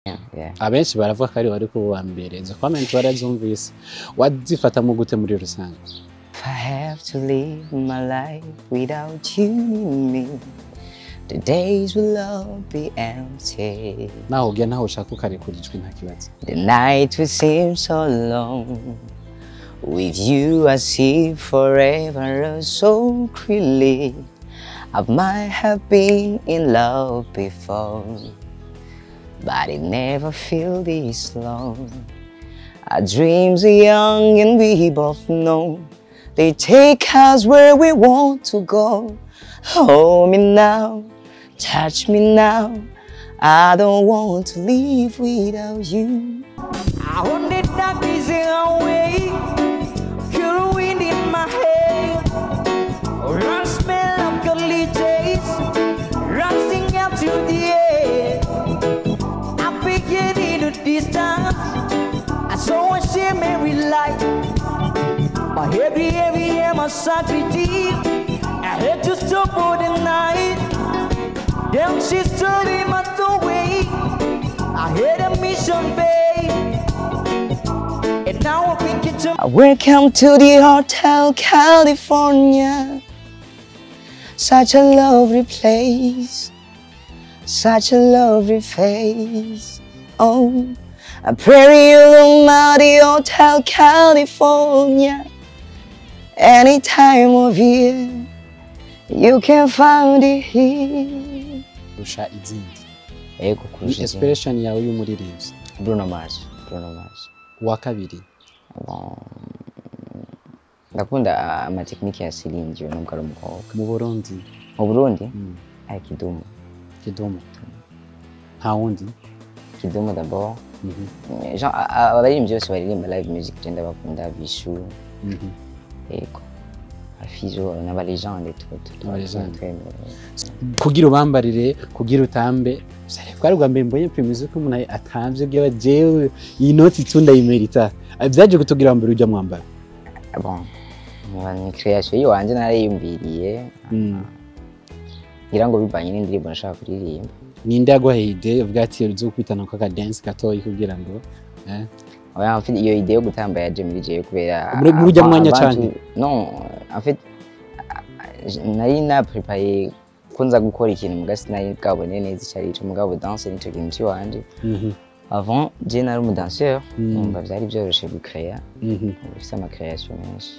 Abenshi baravuga ko ari wari kuba mbere izo comment barazumvise wazifata mu gute muri rusange If I have to live my life without you in me the days will all be empty naho ugiye naho ushaka ukarekurijwe nta kibazo the night will seem so long with you I see forever so clearly I might have been in love before but it never feel this long our dreams are young and we both know they take us where we want to go hold me now touch me now I don't want to live without you I want it that easy away cool wind in my hair run smell of girly days rising up to the air I begin in the distance I saw a shimmering light my heavy my sacrifice I had to stop for the night then she stood in my doorway I had a mission babe and now I'm thinking to welcome to the Hotel California such a lovely place such a lovely face oh I pray you don't mind the Hotel California any time of year you can find it here rusha izindi ego kurusha inspiration yawe y'umuririmbyi Bruno Mars wa kabiri ndakunda ama technique ya siringi n'ubwo ari umukobwa mu Burundi ari Kidumu nta wundi Kidumu d'abord genre abaririmbyi bose baririmba live music genda bakunda bishu ego afizo n'aba legende kugira ubambarire kugira utambe kwari bwa mbere mbonye premize ko umuntu atamvye byo jewe iyi noti tunda yimerita byaje kutugira mbere ujya mwambara bon ni création yiwanje nariyumviriye ngira ngo bibanye n'indirimbo nashaka kuririmba ninde yaguhaye idea uvuga ati uzo kwitana ko ka dance gatoyi kugira ngo oya en fait iyo idea yo gutamba yaje muri jewe kubera muri ujya mwanya cyane non en fait nari na préparé kunza gukora ikintu mugasi nari bwabone neza cyari mugabo danse n'icyo kintu cy'iwanje avant je nari umu danseur umva byari byoroshe gukrea bifite ama création menshi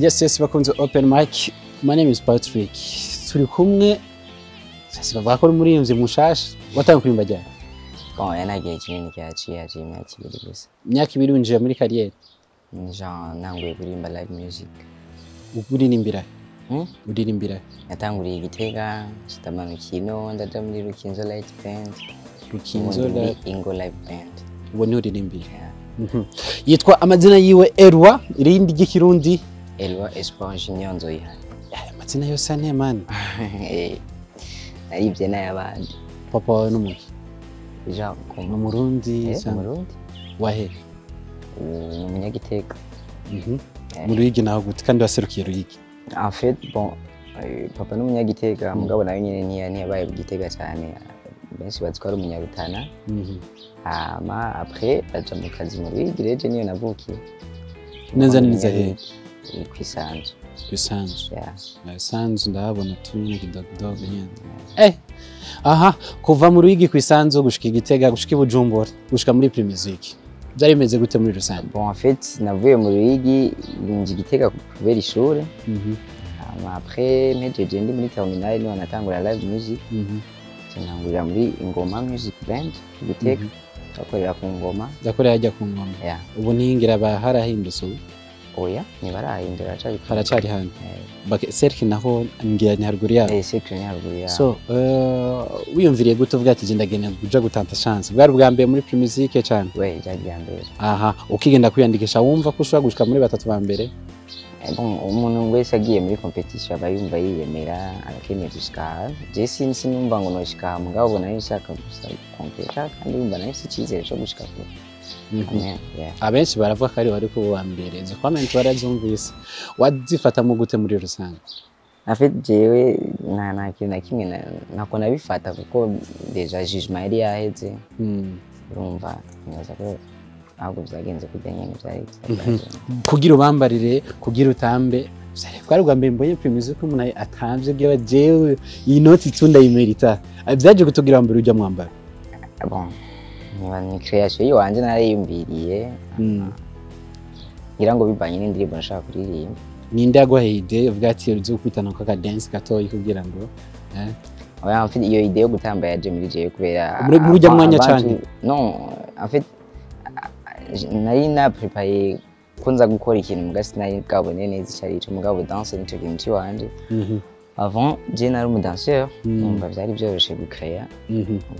Yes, bakunze open mic. My name is Patrick. Turi kumwe sasa bavuga ko muri yumze mushasha watanga kurimba cyane. Bon, yanagiye kinini cyaciye imyaka 2 gusa. Imyaka 2 winjiye muri carrière. Jean nanguye kurimba live music. Uririmbira. Uririmbira. Natanguriye Gitega, Kino, ndaja muri Rukinzo live band. Rukinzo Ingo live band. Ubu ni uririmbira. Yitwa amazina yiwe Eloi, irindi ry'ikirundi Eloi Espoir NZOYIHAYA. Amazina yose ane man. Aribye na abandi. Papa wawe n'umuki. Jean mu Murundi wahe. Umunyagitega. Mu Ruyigi naho gute kandi waserukiye Ruyigi. En fait bon papa n'umunyagitega mugabo nayo nyene ntiyabaye Gitega cyane. Benshi bazikora umunyarutana. Ama après aja mu kazi mu Ruyigi reje niyo navukiye. Neza neza he. Kwisanzu. Sanzu ndahabona tuni kidogo nyene. Aha kuva mu Ruyigi kwisanzu gushika Gitega gushika Bujumbura gushika muri Premisic. Byari bimeze gute muri rusange? Bon en fait navuye mu Ruyigi ninji Gitega kubera ishure. Ama après mejeje ndi muri terminal niho natangura live music. Nangurira muri Ingoma music band Gitega. Akorera ku ngoma. Yakorera ajya ku ngoma. Ubu ntingira bahara hindutse. oya ntibarahindura haracari hano cercle naho ngira ni haruguru yaho cercle ni haruguru yaho so wiyumviriye gute uvuga ati genda genda kuja gutanta chance bwari bwa mbere muri primusike cyane we byari bya mbere aha ukigenda kwiyandikisha wumva ko ushobora gushika muri batatu ba mbere umuntu wese agiye muri competition aba yumva yiyemera akeneye gushika je sinumva ngo noshika mugabo ubona yishaka gusa competition kandi yumva nayo si cyizere cyo gushika ko abenshi baravuga ko ari wari ku wa mbere izo comment barazumvise wazifata mu gute muri rusange afite jewe nta kintu na kimwe nako nabifata kuko deja jugement yari yaheze urumva nibaza ko ahubwo byagenze kujyanye n'ibyari kugira ubambarire kugira utambe kwari bwa mbere mbonye primusique ko umuntu atamvye byo jewe iyi noti tunda yimerita byaje kutugira mbere ujya mwambara bon ni création yiwanje nariyumviriye ngira ngo bibanye n'indirimbo nashaka kuririmba ninde yaguhaye idée uvuga ati uzi kwitana ko ka dance gatoyi kugira ngo oya mfite iyo idée yo gutamba yaje muri jewe kubera muri ujya mwanya cyane non en fait nari na préparé kunza gukora ikintu mugasi nari bwabone neza cyari cyo mugabo danse n'icyo kintu cy'iwanje avant je nari umudanseur umva byari byoroshe gukrea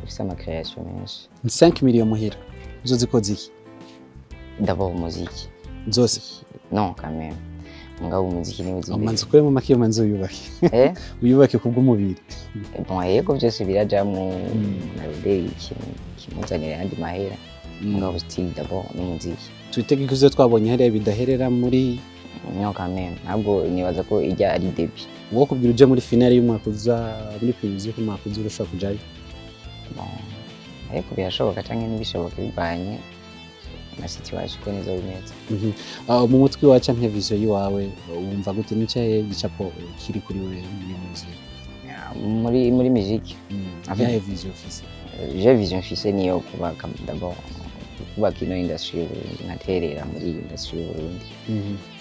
ufite ama création menshi 5 millions muhira zo zikoze iki d'abord muziki zose non quand même mugabo umuziki ni uzi umanze kure mu makiyo manze uyubake uyubake kubw'umubiri bon yego byose birajamwe na ruderi kimuzanira andi mahera mugabo still d'abord n'umuziki twitege ko twabonye hariya bidaherera muri non quand même ntabwo nibaza ko ijya ari debut wo kubwira uje muri finale y'umwaka uza muri primusike y'umwaka uza urashaka kujayo ariko birashoboka cyangwa ntibishoboka bivanye na situation ko nizo bimeze mu mutwe wacu nke vision yiwawe wumva gute n'icyaye gicapo kiri kuri we muri muziki muri musique avec vision officielle j'ai vision officielle niyo kuba d'abord kuba kino industry nkaterera muri industry y'Uburundi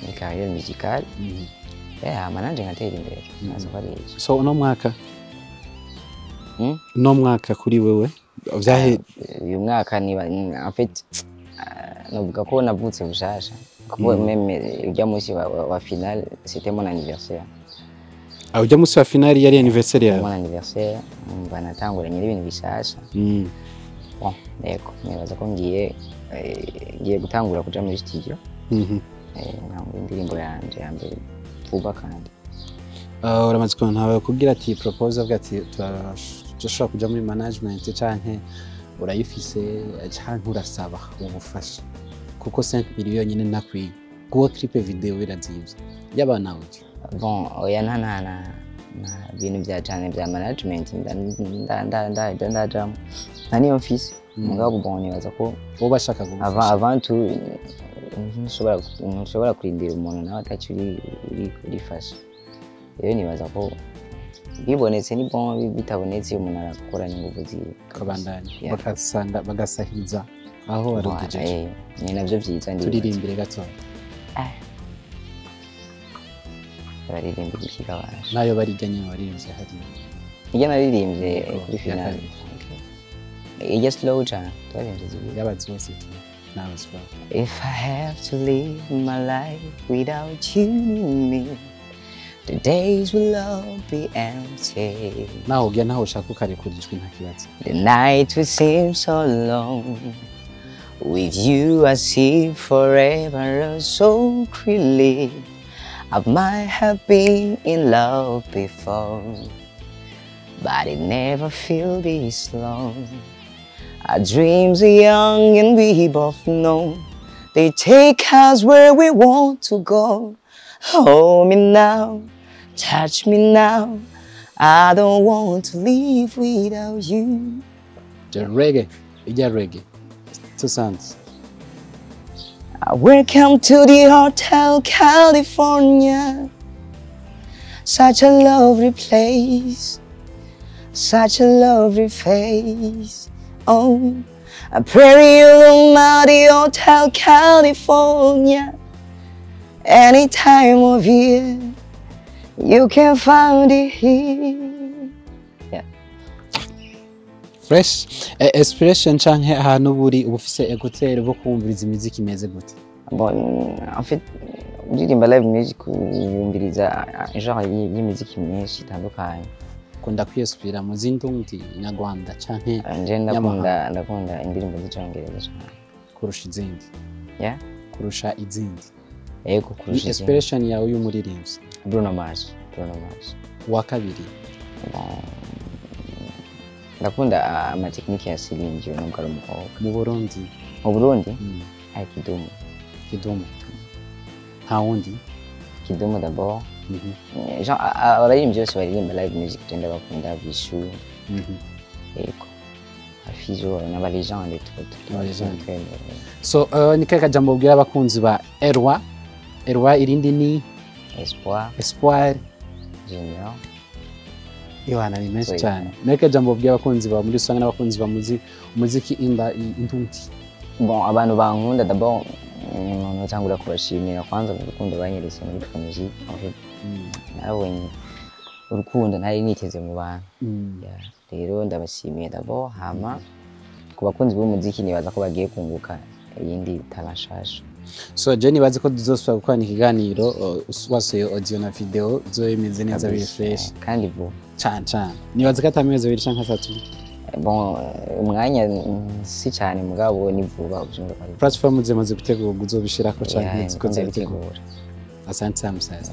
ni carrière musicale mananje ngatera imbere nazo bari so no mwaka kuri wewe vyahe uyu mwaka ni en fait novuga ko navutse bushasha kuko meme ujya munsi wa finale c'était mon anniversaire ujya munsi wa finale yari anniversaire yawe mon anniversaire mba natanguranye n'ibintu bishasha bon yego nibaza ko ngiye gutangura kuja muri studio ntabwo indirimbo yanje ya mbere vuba kandi uramaze ko ntawe kugira ati propose avuga ati turashobora kuja muri management canke urayifise canke urasaba ubufasha kuko 5 millions nyine nakwiye kuba clip video irazivye yaba nawe bon oya nta bintu bya cyane bya management ndajamo nani office mugabo bon nibaza ko ubashaka gufasha abantu ntushobora kurindira umuntu nawe atacuri urifasha rero nibaza ko bibonetse ni bon bitabonetse umuntu arakoranya ingufu kabandanya bakasanga bagasahiriza aho warugejeje ni navyo byiza ndi turirimbire gato baririmbira ikigabasha nayo barijyanye baririmbye hari ijya naririmbye kuri finale ijya slow cyane twaririmbye y'abazose nawe swa if I have to live my life without you in me the days will all be empty naho ujya naho ushaka ukarekurijwe nta kibazo the night will seem so long with you I see forever so clearly I might have been in love before but it never felt this long our dreams are young and we both know they take us where we want to go hold me now touch me now I don't want to live without you the reggae ijya reggae two sounds welcome to the Hotel California such a lovely place such a lovely face oh I pray you'll at the Hotel California any time of year you can find it here yeah fresh expression canke ahantu buri ubufise écouteur bwo kumviriza imiziki imeze gute bon en fait uririmba live music wumviriza genre y'imiziki myinshi itandukanye. Kunda kwiyesubira mu zindi nyarwanda canke Nje ndakunda indirimbo z'icyongereza cyane kurusha izindi. Yeah, Kurusha izindi. yego kurusha izindi. Inspiration yawe y'umuririmbyi. Bruno Mars. Wa kabiri. Ndakunda amatekinike ya siringi nubwo ari umukobwa. Mu Burundi. Mu Burundi ari Kidumu. Nta wundi. Kidumu d'abord. Genre abaririmbyi bose baririmba live music tenda bakunda Bishu. Yego. Hafi n'aba legend tout. So ni kaka jambo bwira abakunzi ba Eloi irindi ni Espoir Junior. Yohana ni menshi cyane. Neka jambo bwira abakunzi ba muri usanga n'abakunzi ba muziki indundi. Bon, abantu bankunda d'abord natangura kubashimira kwanza mu rukundo banyeretse muri music. Narabonye urukundo ntari niteze mu bantu. Rero ndabashimiye d'abord hama ku bakunzi b'umuziki nibaza ko bagiye kunguka yindi talashasha. So Jenny bazi ko tuzosubira gukorana ikiganiro wasuye audio na video zoyemeze neza biri fresh kandi vuba cyane. Nibaza ko atameze biri canke atatu. Bon, umwanya si cyane mugabo ni vuba ubyumva ko ari. Platform zimaze gutegura uzobishirako canke zikoze bitegura. Asante musaza.